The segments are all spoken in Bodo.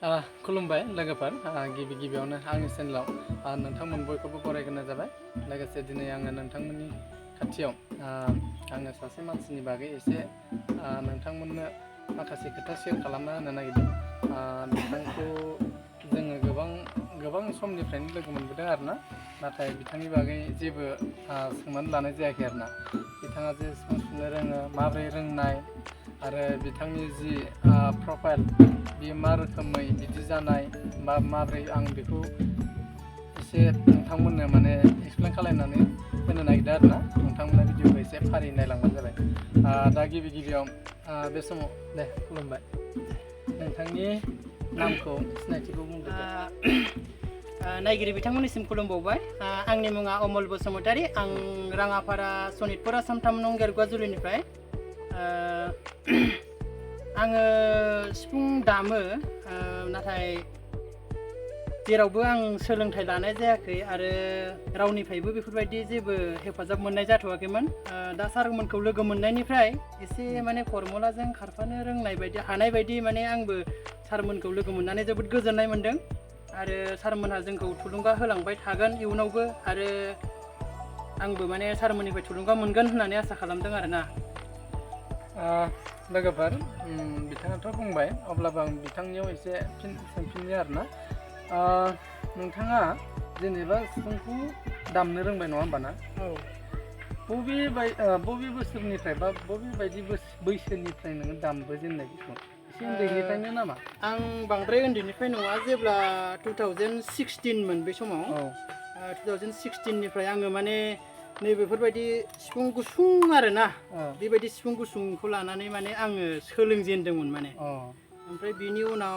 खुलुमबाय लोगोफोर गिबि गिबियावनो आंनि चेनेलाव नोंथांमोन बयखौबो बरायग्रोनाय जाबाय। लोगोसे दिनै आङो नोंथांमोननि खाथियाव आङो सासे मानसिनि बागै एसे नोंथांमोननो माखासे खोथा शेयार खालामना होनो नागिरदों। बिथांखौ जोङो गोबां समनिफ्रायनो लोगो मोनबोदों आरोना, नाथाय बिथांनि बागै जेबो सोंनानै लानाय जायाखै आरोना। बिथाङा जे सिफुं सुनो रोङो, माबोरै रोंनाय, आरो बिथांनि जि प्रफाइल बियो मा रोखोमै बिदि जानाय बा माबोरै, आं बेखौ एसे नोंथांमोननो माने एक्सप्लेन खालामनानै होनो नागिरदों आरोना। नोंथांमोना भिडिअखौ एसे फारि नायलांबानो जाबाय। दा गिबियाव बे समाव दे खुलुमबाय, नोंथांनि नामखौ सिनायथिखौ बुंदो। नायगिरि बिथांमोननिसिम खुलुमबावबाय। आंनि मुङा अमल बसुमतारी। आं राङापारा सनितपुर आसाम 3 नं गेरगुवाजुलिनिफ्राय। आङो सिफुं दामो, नाथाय जेरावबो आं सोलोंथाइ लानाय जायाखै आरो रावनिफ्रायबो बेफोरबायदि जेबो हेफाजाब मोननाय जाथ'वाखैमोन। दा सारमोनखौ लोगो मोननायनिफ्राय एसे माने फर्मुलाजों खारफानो रोंनाय बायदि, हानाय बायदि माने आंबो सारमोनखौ लोगो मोननानै जोबोद गोजोननाय मोनदों आरो सारमोनहा जोंखौ थुलुंगा होलांबाय थागोन इयुनावबो, आरो आंबो माने सारमोननिफ्राय थुलुंगा मोनगोन होननानै आसा खालामदों आरोना। लोगोफोर, बिथाङाथ' बुंबाय, अब्लाबो आं बिथांनियाव एसे सोंफिननो आरोना। नोंथाङा जेनेबा सिफुंखौ दामनो रोंबाय नङा होमबा ना? औ। बबे बोसोरनिफ्राय बा बबे बायदि बैसोनिफ्राय नोङो दामबोजेननाय बेखौ? एसे उन्दैनिफ्रायनो नामा? आं बांद्राय उन्दैनिफ्राय नङा, जेब्ला 2016 मोन बे समाव। 2016निफ्राय आङो माने नैबेफोरबायदि सिफुं गुसुं आरोना, बेबायदि सिफुं गुसुंखौ लानानै माने आङो सोलोंजेनदोंमोन माने। ओमफ्राय बिनि उनाव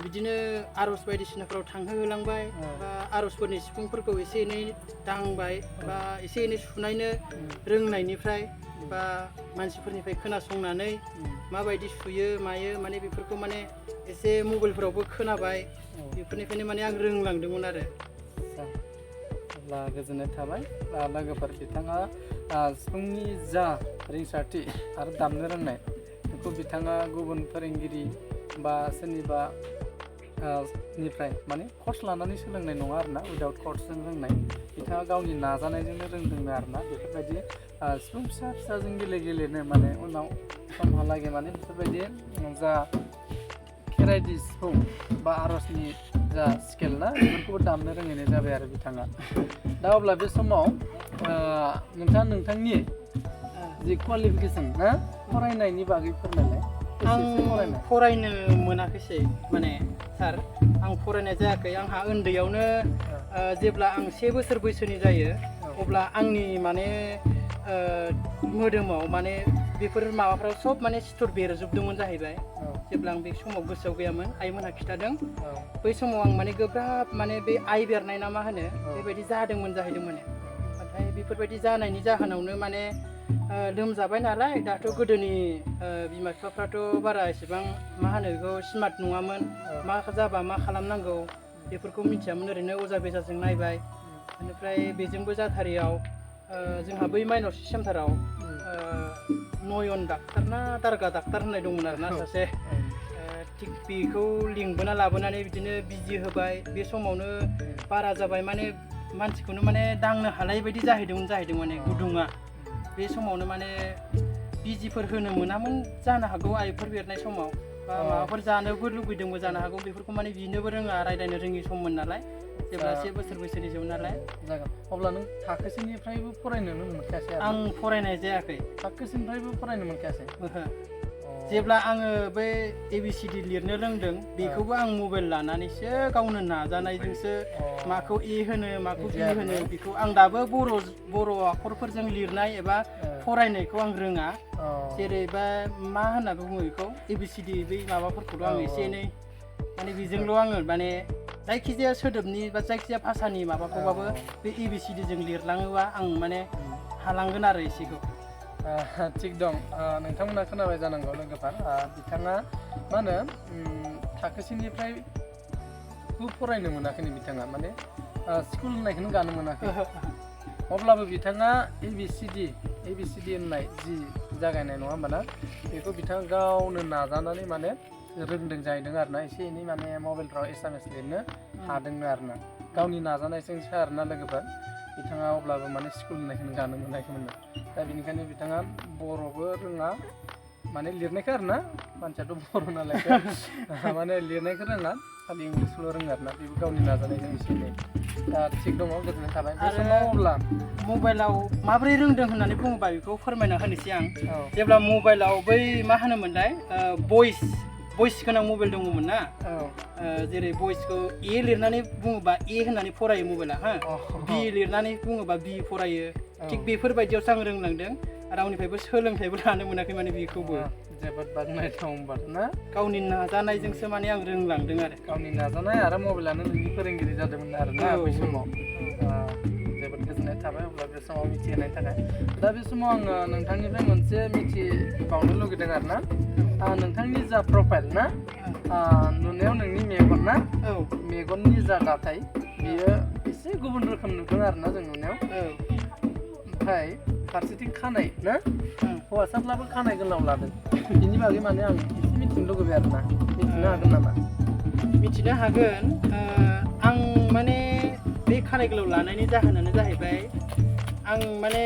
बिदिनो आर'ज बायदिसिनाफ्राव थांहोलांबाय, बा आर'जफोरनि सिफुंफोरखौ एसे एनै दांबाय, बा एसे एनै सुनायनो रोंनायनिफ्राय, बा मानसिफोरनिफ्राय खोनासंनानै माबायदि सुयो मायो माने बेफोरखौ माने एसे मबाइलफोरावबो खोनाबाय, बेफोरनिफ्रायनो माने आं रोंलांदोंमोन आरो। अब्ला गोजोननाय थाबाय लोगोफोर। बिथाङा सिफुंनि जा रिंसारथि आरो दामनो रोंनाय, बेखौ बिथाङा गुबुन फोरोंगिरि बा सोरनिबा निफ्राय माने कर्स लानानै सोलोंनाय नङा आरोना, उइदाउट कर्सजों रोंनाय। बिथाङा गावनि नाजानायजोंनो रोंदोंनो आरोना। बेफोरबायदि सिफुं फिसाजों गेलेनो माने उनाव समहालागै माने बेफोरबायदि जा खेराइदि सिफुं बा आर'जनि जा स्केल ना, बेफोरखौबो दामनो रोंहैनाय जाबाय आरो बिथाङा। दा अब्ला बे समाव नोंथाङा नोंथांनि जि क्वालिफिकेसन ना, फरायनायनि बागै फोरमायलाय। आं फरायनो मोनाखैसै माने सार, आं फरायनाय जायाखै। आंहा उन्दैयावनो जेब्ला आं 1 बोसोर बैसोनि जायो, अब्ला आंनि माने मोदोमाव माने बेफोर माबाफ्राव सब माने सिथर बेरजोबदोंमोन जाहैबाय। जेब्ला आं बे समाव गोसोआव गैयामोन, आइमोनहा खिन्थादों। बै समाव आं माने गोब्राब माने बे आइ बेरनाय ना मा होनो, बेबायदि जादोंमोन जाहैदों माने। नाथाय बेफोरबायदि जानायनि जाहोनावनो माने लोमजाबाय नालाय, दाथ' गोदोनि बिमा बिफाफ्राथ' बारा एसेबां मा होनो बेखौ स्मार्ट नङामोन, मा जाबा मा खालामनांगौ बेफोरखौ मिथियामोन। ओरैनो अजा बेजाजों नायबाय, बेनिफ्राय बेजोंबो जाथारियाव जोंहा बै माइनस सेन्टाराव नयन डाक्टार ना दारगा डाक्टार होननाय दंमोन आरोना सासे। थिग बेखौ लिंबोना लाबोनानै बिदिनो बिजि होबाय। बे समावनो बारा जाबाय, माने मानसिखौनो माने दांनो हालाय बायदि जाहैदों माने गुदुङा। बे समावनो माने बिजिफोर होनो मोनामोन जानो हागौ, आइफोर बेरनाय समाव, बा माबाफोर जानोबो लुगैदोंबो जानो हागौ। बेफोरखौ माने बिनोबो रोङा, रायज्लायनो रोङि सममोन नालाय, जेब्ला 1 बोसोर बैसोनिसोमोन नालाय। जागोन। अब्ला नों थाखोसेनिफ्रायबो फरायनोनो मोनखायासै? आं फरायनाय जायाखै। थाखोसेनिफ्रायबो फरायनो मोनखायासै? ओहो। जेब्ला आङो बै ABCD लिरनो रोंदों, बेखौबो आं मबाइल लानानैसो गावनो नाजानायजोंसो माखौ ए होनो माखौ बि होनो, बेखौ आं दाबो बर' आखरफोरजों लिरनाय एबा फरायनायखौ आं रोङा। जेरैबा मा होनना बुङो बेखौ, ABCD बै माबाफोरखौथ' आं एसे एनै माने बेजोंल' आङो माने जायखिजाया सोदोबनि बा जायखिजाया भाषानि माबाखौबाबो बे ABCD जों लिरलाङोबा आं माने हालांगोन आरो एसेखौ। थिग दं। नोंथांमोना खोनाबाय जानांगौ लोगोफोर। बिथाङा मा होनो थाखोसेनिफ्रायबो फरायनो मोनाखैनो बिथाङा, माने स्कुल होननायखौनो गानो मोनाखै। अब्लाबो बिथाङा ABCD होननाय जि जागायनाय नङा होमबा ना, बेखौ बिथाङा गावनो नाजानानै माने रोंदों जाहैदों आरोना एसे एनै माने मबाइलफ्राव एसामिस लिरनो हादोंनो आरोना गावनि नाजानायजोंसो आरोना लोगोफोर बिथाङा अब्लाबो माने स्कुल होननायखौनो गानो मोनाखैमोन दा बेनिखायनो बिथाङा बर'बो रोङा माने लिरनायखौ आरोना मानसियाथ' बर' नालाय माने लिरनायखौ रोङा खालि इंलिसल' रोङो आरोना बेबो गावनि नाजानायजों एसे एनै दा थिग दङ गोजोननाय थाबाय बे समाव अब्ला मबाइलाव माबोरै रोंदों होननानै बुङोबा बेखौ फोरमायना होनोसै आं जेब्ला मबाइलाव बै मा होनोमोनलाय भइस गोनां मबाइल दङमोन ना जेरै भइसखौ ए लिरनानै बुङोबा ए होननानै फरायो मबाइला हा बि लिरनानै बुङोबा बि फरायो थिग बेफोरबायदियावसो आं रोंलांदों रावनिफ्रायबो सोलोंथाइबो लानो मोनाखै माने बेखौबो जोबोद बाख्नायथाव होनबाथ' ना गावनि नाजानायजोंसो माने आं रोंलांदों आरो गावनि नाजानाय आरो मबाइलानो नोंनि फोरोंगिरि जादोंमोन आरोना बै समाव जोबोद गोजोननाय थाबाय अब्ला बे समाव मिथिहोनायनि थाखाय दा बे समाव आङो नोंथांनिफ्राय मोनसे मिथिबावनो लुगैदों आरोना नोंथांनि जा प्रफाइल ना नुनायाव नोंनि मेगन ना मेगननि जा दाथाय बियो एसे गुबुन रोखोम नुदों आरोना जों नुनायाव ओमफ्राय फारसेथिं खानाय ना हौवासाब्लाबो खानाय गोलाव लादों बिनि बागै माने आं एसे मिथिनो लुगैबाय आरोना मिथिनो हागोन नामा मिथिनो हागोन आं माने बे खानाय गोलाव लानायनि जाहोनानो जाहैबाय आं माने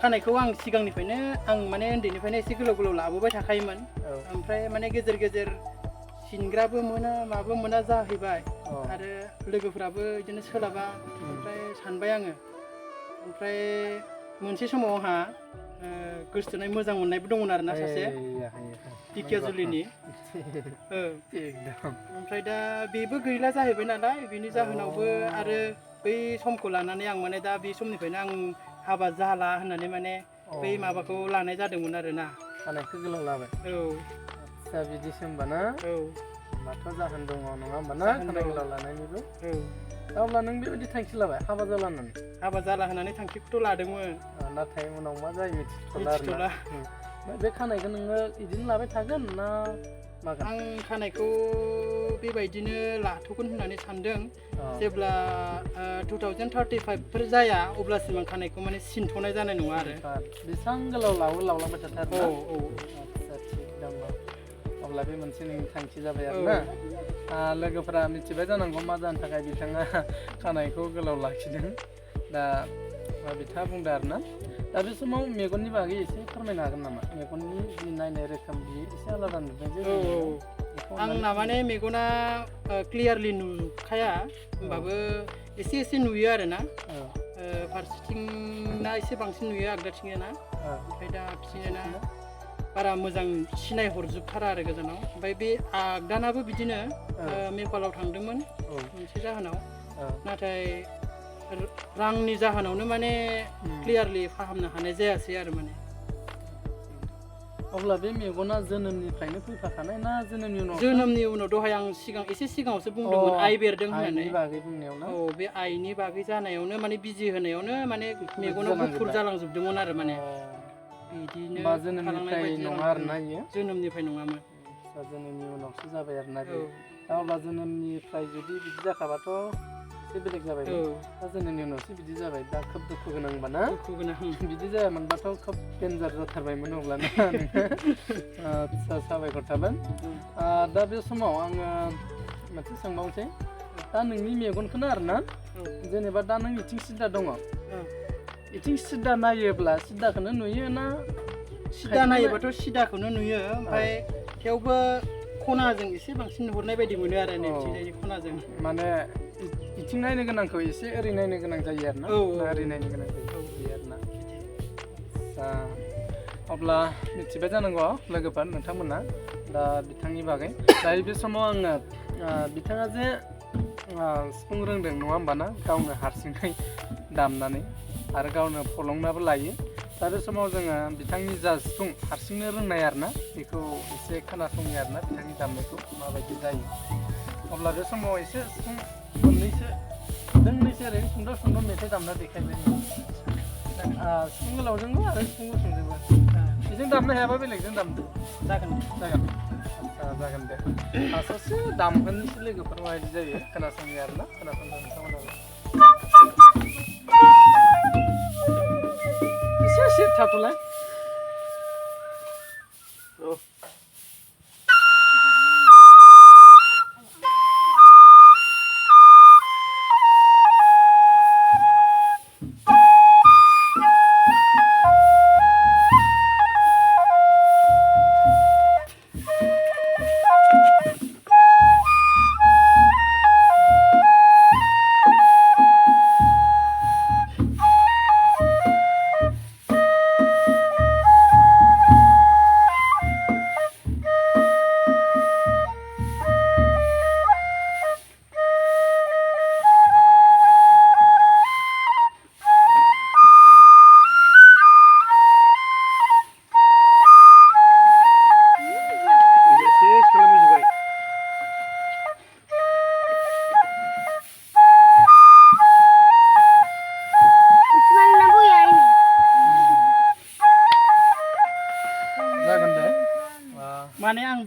खानायखौ आं सिगांनिफ्रायनो आं माने उन्दैनिफ्रायनो एसे गोलाव गोलाव लाबोबाय थाखायोमोन ओमफ्राय माने गेजेर गेजेर सिनग्राबो मोना माबो मोना जाहैबाय आरो लोगोफोराबो बिदिनो सोलाबा ओमफ्राय सानबाय आङो ओमफ्राय मोनसे समाव आंहा गोसोथोनाय मोजां मोननायबो दंमोन आरोना सासे बिकियाजुलिनि ओमफ्राय दा बेबो गैला जाहैबाय नालाय बेनि जाहोनावबो आरो बै समखौ लानानै आं माने दा बे समनिफ्रायनो आं हाबा जाला होननानै माने बै माबाखौ लानाय जादोंमोन आरोना खानायखौ गोलाव लाबाय आदसा बिदिसो होमबा ना होमबाथ' जाहोन दङ नङा होमबा ना खानाय गोलाव लानायनिबो दा अब्ला नों बेबायदि थांखि लाबाय हाबा जाला होननानै हाबा जाला होननानै थांखिखौथ' लादोंमोन नाथाय उनाव मा जायो मिथिथ'ला बे खानायखौ नोङो बिदिनो लाबाय थागोन ना मागोन आं खानायखौ बेबायदिनो लाथ'गोन होननानै सानदों जेब्ला 2035फोर जाया अब्लासिम आं खानायखौ माने सिनथ'नाय जानाय नङा आरो बेसेबां गोलाव लावलांबाय थाथार आदसा थिग दङ अब्ला बे मोनसे नोंनि थांखि जाबाय आरोना लोगोफोरा मिथिबाय जानांगौ मा जानो थाखाय बिथाङा खानायखौ गोलाव लाखिदों दा बिथाङा बुंदों आरोना दा बे समाव मेगननि बागै एसे फोरमायनो हागोन नामा मेगननि जि नायनाय रोखोम बियो एसे आलादा नुदों जे आंना माने मेगना क्लियारलि नुखाया होमबाबो एसे एसे नुयो आरोना फारसेथिंना एसे बांसिन नुयो आगदाथिंना ओमफ्राय दा आगदाथिंना बारा मोजां सिनाय हरजोबथारा आरो गोजानाव ओमफ्राय बे आगदानाबो बिदिनो नेपालाव थांदोंमोन मोनसे जाहोनाव नाथाय रांनि जाहोनावनो माने क्लियारलि फाहामनो हानाय जायासै आरो माने अब्ला बे मेगना जोनोमनिफ्रायनो फैफाखानाय ना जोनोमनि उनाव दहाय आं एसे सिगाङावसो बुंदोंमोन आइ बेरदों होननानै बागै बुंनायाव ना बे आइनि बागै जानायावनो माने बिजि होनायावनो माने मेगनाव गुफुर जालांजोबदोंमोन आरो माने बिदिनो जोनोमनिफ्राय नङा आरोना इयो जोनोमनिफ्राय नङामोन जोनोमनि उनावसो जाबाय आरोना दा अब्ला जोनोमनिफ्राय जुदि बिदि जाखाबाथ' एसे बेलेग जाबाय दा जोनोमनि उनावसो बिदि जाबाय दा खोब दुखु गोनां होनबा ना दुखु गोनां बिदि जायामोनबाथ' खोब डेन्जार जाथारबायमोन अब्लाना आदसा साबायखर थाबाय दा बे समाव आङो मोनसे सोंबावनोसै दा नोंनि मेगनखौनो आरोना जेनेबा दा नों इथिं सिदा दङ इथिं सिदा नायोब्ला सिदाखौनो नुयो ना सिदा नायोबाथ' सिदाखौनो नुयो ओमफ्राय थेवबो खनाजों एसे बांसिन नुहुरनाय बायदि मोनो आरो नैथिंजायनि खनाजों माने इथिं नायनो गोनांखौ एसे ओरै नायनो गोनां जायो आरोना ओरै नायनो गोनां जायो बिदि आरोना अब्ला मिथिबाय जानांगौ लोगोफोर नोंथांमोना दा बिथांनि बागै दायो बे समाव आङो बिथाङा जे सिफुं रोंदों नङा होमबा ना गावनो हारसिङै दामनानै आरो गावनो फलंनाबो लायो दा बे समाव जोङो बिथांनि जा सिफुं हारसिंनो रोंनाय आरोना बेखौ एसे खोनासङो आरोना बिथांनि दामनायखौ माबायदि जायो अब्ला बे समाव एसे सिफुं दोंनैसो ओरैनो सुंद' मेथाइ दामना देखायबाय सिफुं गोलावजोंबो आरो सिफुं गुसुंजोंबो बेजों दामनो हायाबा बेलेगजों दामदो जागोन दे सासे दामगोननिसो लोगोफोर माबायदि जायो खोनासङो आरोना खोनासंदों नोंथांमोनाबो एसे थाथ'लाय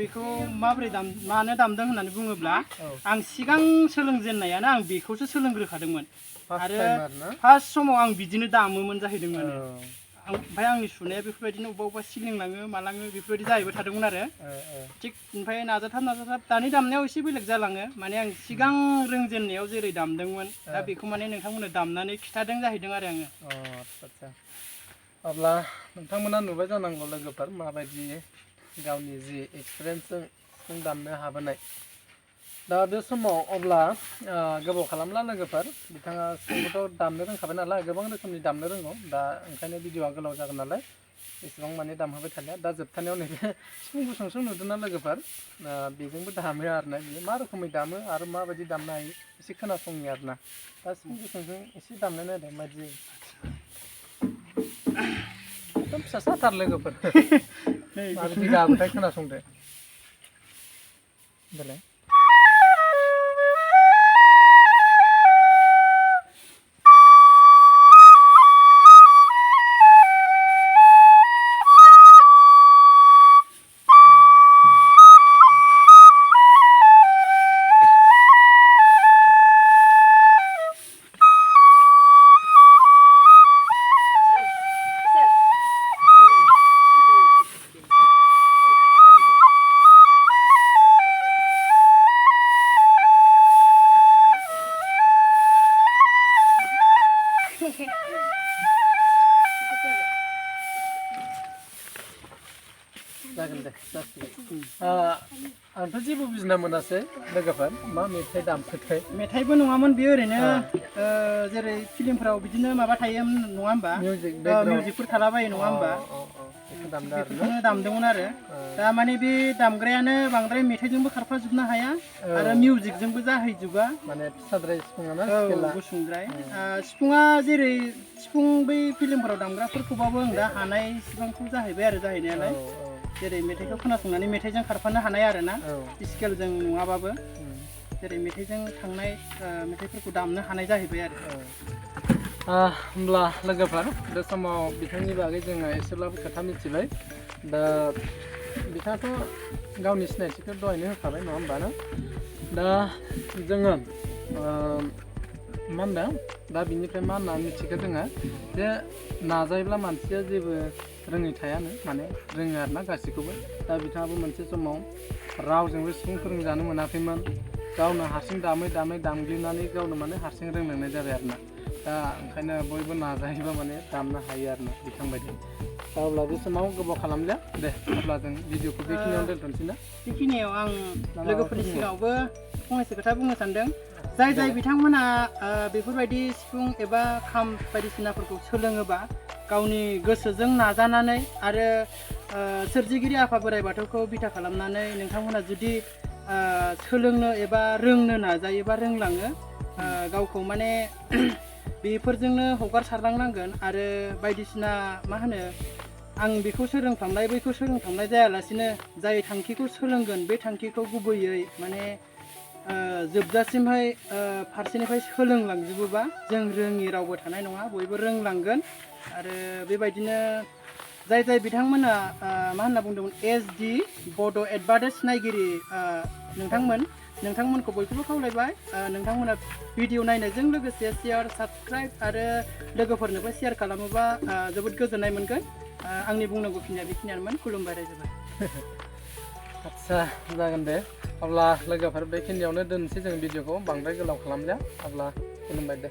बेखौ माबोरै मानो दामदों होननानै बुङोब्ला आं सिगां सोलोंजेननायानो आं बेखौसो सोलोंग्रोखादोंमोन आरो फार्स्ट समाव आं बिदिनो दामोमोन जाहैदोंमोन ओमफ्राय आंनि सुनाया बेफोरबायदिनो अबेबा सिलिंलाङो मालाङो बेफोरबायदि जाहैबाय थादोंमोन आरो थिग ओमफ्राय नाजाथाब दानि दामनायाव एसे बेलेग जालाङो माने आं सिगां रोंजेननायाव जेरै दामदोंमोन दा बेखौ माने नोंथांमोननो दामनानै खिथादों जाहैदों आरो आङो आदसा अब्ला नोंथांमोना नुबाय जानांगौ लोगोफोर माबायदि गावनि जि एक्सपिरियेन्सजों सिफुं दामनो हाबोनाय दा बे समाव अब्ला गोबाव खालामला लोगोफोर बिथाङा सिफुंखौथ' दामनो रोंखाबाय नालाय गोबां रोखोमनि दामनो रोंगौ दा ओंखायनो भिडिअआ गोलाव जागोन नालाय एसेबां माने दामहोबाय थालिया दा जोबथानायाव नैबे सिफुं गुसुंसो नुदोंना लोगोफोर बेजोंबो दामो आरोना बियो मा रोखोमै दामो आरो माबायदि दामनो हायो एसे खोनासंनि आरोना दा सिफुं गुसुंजों एसे दामनाय नायदों माबायदि एकदम फिसासाथार लोगोफोर माबायदि गाबोथाय खोनासंदो देलाय जागोन दे जासिगोन आंथ' जेबो बुजिना मोनासै लोगोफोर मा मेथाइ दामखोथाय मेथाइबो नङामोन बेयो ओरैनो जेरै फिल्मफोराव बिदिनो माबा थायोमोन नङा होमबा मिउजिकफोर थालाबायो नङा होमबा बेखौनो दामदोंमोन आरो दा माने बे दामग्रायानो बांद्राय मेथाइजोंबो खारफाजोबनो हाया आरो मिउजिकजोंबो जाहैजोबा माने फिसाद्राय सिफुङाना गुसुंद्राय सिफुङा जेरै सिफुं बै फिल्मफोराव दामग्राफोरखौबाबो आं दा हानाय सिबांखौ जाहैबाय आरो जाहैनायालाय जेरै मेथाइखौ खोनासंनानै मेथाइजों खारफानो हानाय आरो ना स्केलजों नङाबाबो जेरै मेथाइजों थांनाय मेथाइफोरखौ दामनो हानाय जाहैबाय आरो होमब्ला लोगोफोर बे समाव बिथांनि बागै जोङो एसेब्लाबो खोथा मिथिबाय दा बिथाङाथ' गावनि सिनायथिखौ दहायनो होखाबाय नङा होमबा ना दा जोङो मा होनदों दा बिनिफ्राय मा होनना मिथिखो जोङो जे नाजायोब्ला मानसिया जेबो रोङै थायानो माने रोङो आरोना गासैखौबो दा बिथाङाबो मोनसे समाव रावजोंबो सिफुं फोरोंजानो मोनाखैमोन गावनो हारसिं दामै दामै दामग्लिनानै गावनो माने हारसिं रोंलांनाय जाबाय आरोना दा ओंखायनो बयबो नाजायोबा माने दामनो हायो आरोना बिथांबायदि दा अब्ला बे समाव गोबाव खालामलिया दे अब्ला जों भिडिअखौ बेखिनियावनो दोनथ'नोसै ना बेखिनियाव आं लोगोफोरनि सिगाङावबो फंनैसो खोथा बुंनो सानदों जाय बिथांमोना बेफोरबायदि सिफुं एबा खाम बायदिसिनाफोरखौ सोलोङोबा गावनि गोसोजों नाजानानै आरो सोरजिगिरि आफा बोराइ बाथौखौ बिथा खालामनानै नोंथांमोना जुदि सोलोंनो एबा रोंनो नाजायोबा रोंलाङो गावखौ माने बेफोरजोंनो हगारसारलांनांगोन आरो बायदिसिना मा होनो आं बेखौ सोलोंफ्लांनाय बैखौ सोलोंफ्लांनाय जायालासिनो जाय थांखिखौ सोलोंगोन बे थांखिखौ गुबैयै माने जोबजासिमहाय फारसेनिफ्राय सोलोंलांजोबोबा जों रोङि रावबो थानाय नङा बयबो रोंलांगोन आरो बेबायदिनो जाय बिथांमोना मा होनना बुंदोंमोन SD बड' एडभार्टाइज नायगिरि नोंथांमोनखौ बयखौबो खावलायबाय नोंथांमोना भिडिअ नायनायजों लोगोसे शेयार साबस्क्राइब आरो लोगोफोरनोबो शेयार खालामोबा जोबोद गोजोननाय मोनगोन आंनि बुंनांगौ खिनिया बेखिनियानोमोन खुलुमबाय रायजोफोर आदसा जागोन दे अब्ला लोगोफोर बेखिनियावनो दोननोसै जों भिडिअखौ बांद्राय गोलाव खालामलिया अब्ला खुलुमबाय दे